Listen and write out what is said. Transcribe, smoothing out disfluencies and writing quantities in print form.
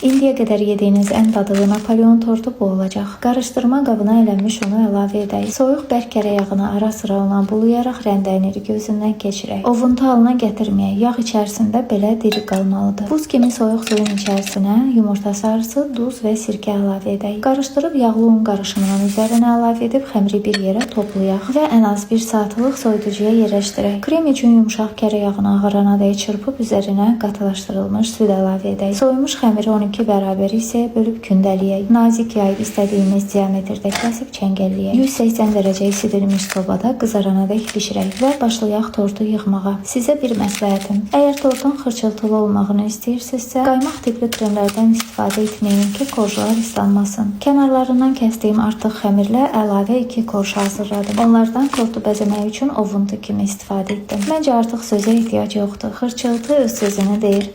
İndiyə qədər yediyiniz ən dadlı Napolyon tortu bu olacaq. Qarışdırma qabına elənmiş unu əlavə edək. Soyuq bərk kərə yağını ara sıra ona bulayaraq rəndəni gözündən keçirək. Ovuntu halına gətirməyək. Yağ içərisində belə diri qalmalıdır. Buz kimi soyuq suyun içərisinə yumurta sarısı, duz və sirkə əlavə edək. Qarışdırıb yağlı un qarışımının üzərinə əlavə edib xəmiri bir yerə toplayaq və ən az 1 saatlıq soyuducuya yerləşdirək. Krem üçün yumşaq kərə yağını ağaranadək çırpıb üzərinə qatılaşdırılmış süd əlavə edək. Soyumuş xəmiri 12 bərabər hissəyə bölüb kündələyək. Nazik yayıb istədiyimiz diametrdə kəsib çəngəlləyək. 180 dərəcə isidilmiş sobada qızaranadək bişirək və başlayaq tortu yığmağa. Sizə bir məsləhətim. Əgər tortun xırçıltılı olmağını istəyirsinizsə, qaymaq tipli kremlərdən istifadə etməyin ki, korjlar islanmasın. Kənarlarından kəsdiyim artıq xəmirlə əlavə 2 korj hazırladım. Onlardan tortu bəzəmək üçün ovuntu kimi istifadə etdim. Məncə artıq sözə ehtiyac yoxdur. Xırçıltı öz sözünü deyir.